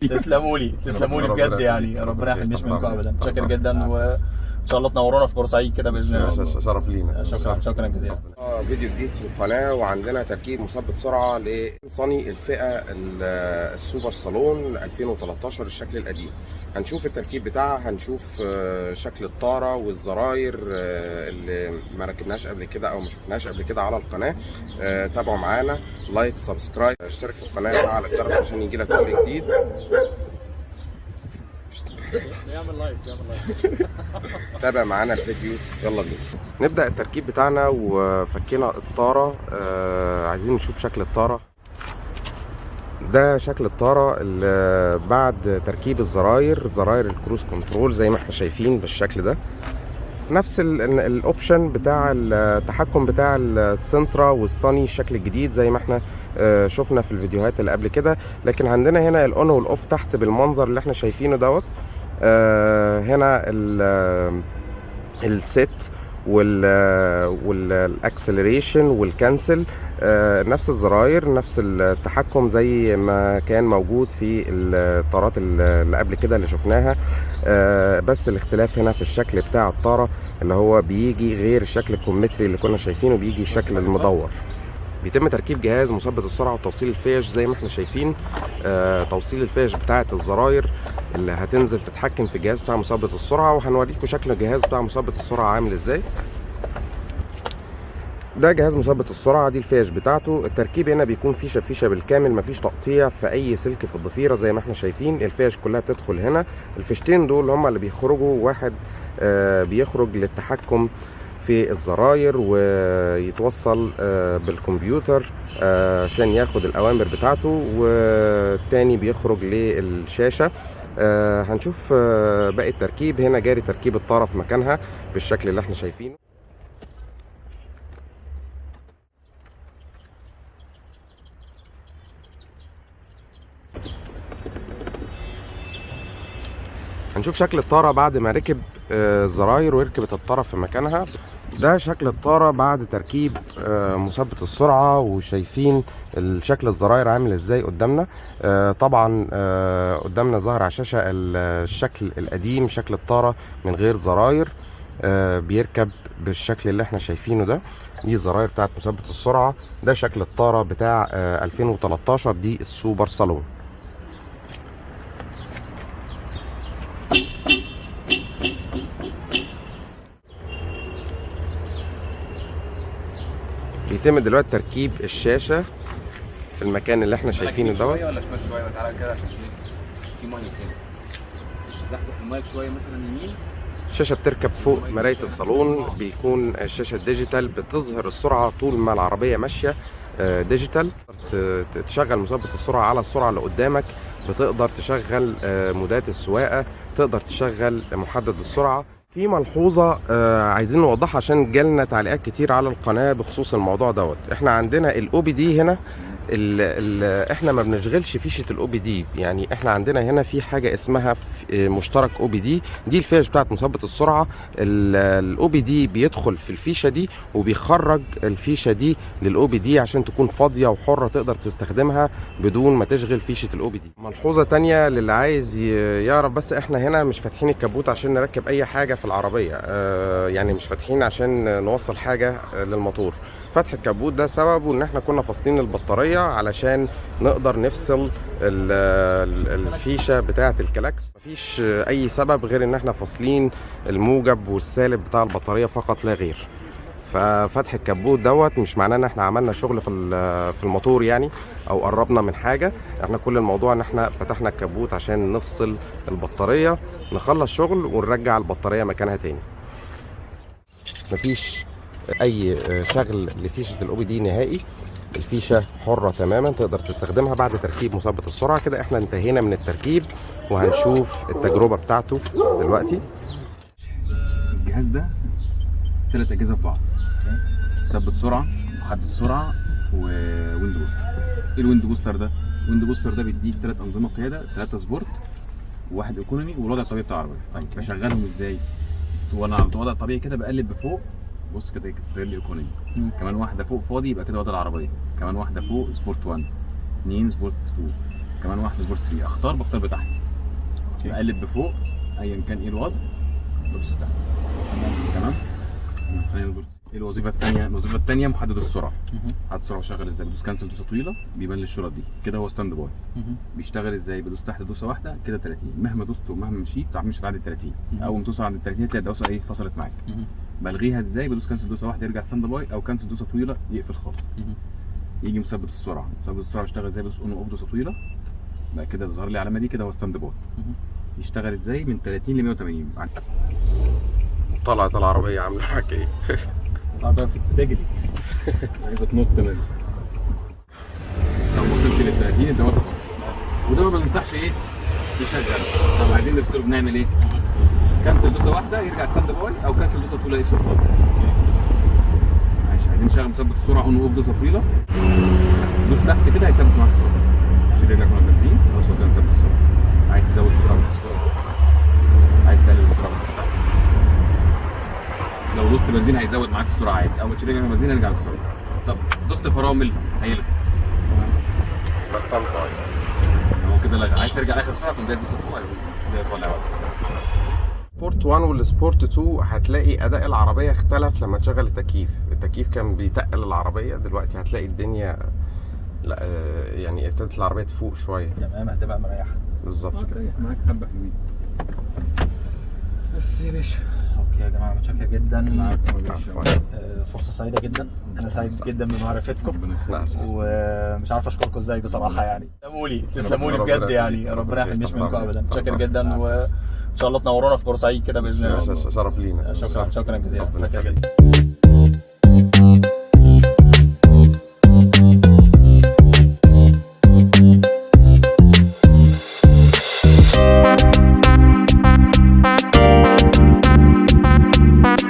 تسلموا لي، تسلموا لي ربنا بجد يعني، يخليك، ربنا ربنا يحميش يخليك. منكم ابدا. طبعاً. شاكر جدا، وان شاء الله تنورونا في بورسعيد كده باذن الله. شرف لينا. شكرا، شكرا جزيلا. فيديو جديد في القناة، وعندنا تركيب مثبت سرعة لصني الفئة السوبر صالون 2013 الشكل القديم. هنشوف التركيب بتاعها، هنشوف شكل الطارة والزراير اللي ما ركبناش قبل كده او ما شفناش قبل كده على القناة. تابعوا معانا، like، subscribe، اشترك في القناة، وفعل الجرس عشان يجيلك كل جديد. يعمل like، يعمل like. تابع معانا الفيديو، يلا بينا نبدأ التركيب بتاعنا. وفكينا الطارة، عايزين نشوف شكل الطارة. ده شكل الطارة اللي بعد تركيب الزراير، زراير ال cruise control زي ما احنا شايفين بالشكل ده. نفس ال option بتاع التحكم بتاع السنترا والصني الشكل الجديد زي ما احنا شفنا في الفيديوهات اللي قبل كده. لكن عندنا هنا ال on وال off تحت بالمنظر اللي احنا شايفينه دوت. هنا ال set وال acceleration وال cancel، نفس الزراير نفس التحكم زي ما كان موجود في الطارات اللي قبل كده اللي شفناها. بس الاختلاف هنا في الشكل بتاع الطارة اللي هو بيجي غير الشكل الكمثري اللي كنا شايفينه، بيجي الشكل المدور. بيتم تركيب جهاز مثبت السرعة وتوصيل الفيش زي ما احنا شايفين. توصيل الفيش بتاعه الزراير اللي هتنزل تتحكم في الجهاز بتاع مثبت السرعه، وهنوريكم شكل الجهاز بتاع مثبت السرعة عامل ازاي. ده جهاز مثبت السرعة، دي الفيش بتاعته. التركيب هنا بيكون فيشه فيشه بالكامل، مفيش تقطيع في اي سلك في الضفيره زي ما احنا شايفين. الفيش كلها بتدخل هنا، الفيشتين دول هما اللي بيخرجوا، واحد بيخرج للتحكم في الزراير ويتوصل بالكمبيوتر عشان ياخد الاوامر بتاعته، والتاني بيخرج للشاشه. هنشوف باقي التركيب. هنا جاري تركيب الطاره في مكانها بالشكل اللي احنا شايفينه. هنشوف شكل الطارة بعد ما ركب الزراير وركبت الطارة في مكانها. ده شكل الطارة بعد تركيب مثبت السرعة، وشايفين الشكل الزراير عامل ازاي قدامنا. طبعا قدامنا ظاهر على الشاشة الشكل القديم، شكل الطارة من غير زراير، بيركب بالشكل اللي احنا شايفينه ده. دي الزراير بتاعت مثبت السرعة. ده شكل الطارة بتاع 2013، دي السوبر صالون. بيتم دلوقتي تركيب الشاشة في المكان اللي احنا شايفينه دوت. شوية ولا شمال شويه؟ تعالى كده عشان في مايك هنا، زحزح المايك شوية مثلا يمين. الشاشة بتركب فوق مراية الصالون، بيكون الشاشة ال digital بتظهر السرعة طول ما العربية ماشية. digital، تشغل مثبت السرعة على السرعة اللي قدامك، بتقدر تشغل مودات السواقة، تقدر تشغل محدد السرعة. في ملحوظة عايزين نوضحها عشان جالنا تعليقات كتير على القناة بخصوص الموضوع دوت. احنا عندنا ال OBD هنا، ال ال احنا ما بنشغلش فيشة ال OBD، يعني احنا عندنا هنا في حاجة اسمها مشترك OBD، دي الفيش بتاعت مثبت السرعة. ال OBD بيدخل في الفيشة دي وبيخرج الفيشة دي لل OBD عشان تكون فاضية وحرة تقدر تستخدمها بدون ما تشغل فيشة ال OBD. ملحوظة تانية للي عايز يعرف، بس احنا هنا مش فاتحين الكبوت عشان نركب اي حاجة في العربية، يعني مش فاتحين عشان نوصل حاجة للموتور. فتح الكبوت ده سببه ان احنا كنا فاصلين البطارية علشان نقدر نفصل الفيشة بتاعة الكلاكس. مفيش اي سبب غير ان احنا فاصلين الموجب والسالب بتاع البطارية فقط لا غير. ففتح الكبوت دوت مش معناه ان احنا عملنا شغل في الموتور او قربنا من حاجة. احنا كل الموضوع ان احنا فتحنا الكبوت عشان نفصل البطارية، نخلص شغل ونرجع البطارية مكانها تاني. مفيش اي شغل لفيشه ال OBD نهائي، الفيشه حره تماما تقدر تستخدمها بعد تركيب مثبت السرعة. كده احنا انتهينا من التركيب وهنشوف التجربة بتاعته دلوقتي. الجهاز ده 3 اجهزة في بعض، مثبت سرعة، محدد سرعة، و wind booster. ايه ال wind booster ده؟ ال wind booster ده بيديك 3 انظمة قيادة، 3 sport وواحد economy والوضع الطبيعي بتاع العربية. طيب بشغلهم ازاي؟ وانا في الوضع الطبيعي كده بقلب بفوق، بص كده زي ال economy، كمان واحدة فوق فاضي يبقى كده وضع العربية، كمان واحدة فوق sport 1، 2، sport 2، كمان واحدة sport 3. اختار، بختار بتحت. okay. بقلب بفوق ايا كان ايه الوضع، بدوس تحت. تمام. بس خلينا ندوس. ايه الوظيفة الثانيه؟ الوظيفة الثانية محدد السرعه. محدد السرعة شغال ازاي؟ بدوس cancel دوسة طويله، بيبان لي الشرط دي كده، هو stand by. بيشتغل ازاي؟ بدوس تحت دوسة واحدة كده 30، مهما دوست ومهما مشيت مش هتعدي 30. اول ما توصل عند 30 تلاقي الدوسه ايه؟ فصلت معاك. بلغيها ازاي؟ بدوس cancel دوسة واحده، يرجع stand by، او cancel دوسة طويله، يقفل خالص. يجي مثبت السرعه. مثبت السرعة يشتغل ازاي؟ بدوس on off دوسة طويله، بعد كده تظهر لي العلامة دي كده، هو stand by. يشتغل ازاي؟ من 30 ل 180. طلعت العربية عامله معاك ايه؟ العربية بتجري. عايزه تنط مني. لو وصلت لل 30 الدواسه فصلت، وده ما بننصحش ايه يشغل. طب عايزين نفصله، بنعمل ايه؟ cancel دوسة واحده، يرجع stand by، او cancel دوسة طويله، يفصل خالص. ماشي. عايزين نشغل مثبت السرعه، on off دوسة طويله، بس دوس تحت كده، هيثبت معاك السرعه. شيل رجلك من البنزين، خلاص هو كده مثبت السرعه. عايز تزود السرعه، بتدوس فوق. عايز تقلل السرعه، بتدوس تحت. لو دوست بنزين هيزود معاك السرعة عادي، او ما تشيل رجلك من البنزين هيرجع للسرعه. طب دوست فرامل هيلغي. بس stand by. هو كده لغى. عايز ترجع لاخر سرعه، تقوم دايس دوسة فوق، زي تولع بقى. sport 1 وال sport 2 هتلاقي اداء العربية اختلف لما تشغل التكييف. التكييف كان بيتقل العربيه، دلوقتي هتلاقي الدنيا لا يعني ابتدت العربية تفوق شويه. تمام، هتبقى مريحه. بالظبط كده. تريح معاك حبه حلوين بس يا باشا. okay يا جماعه، متشكر جدا. عفوا. فرصة سعيدة جدا، انا سعيد جدا بمعرفتكم. ربنا يخليك. لا أسف. ومش عارف اشكركم ازاي بصراحه، يعني تسلموا لي، تسلموا لي ربنا بجد يعني. يخليك. ربنا يحرمنيش منكم طبعاً. ابدا. متشكر طبعاً. جدا، وان شاء الله تنورونا في بورسعيد كده باذن الله. شرف لينا. شكرا، شكرا جزيلا. ربنا متشكر يخليك. جدا.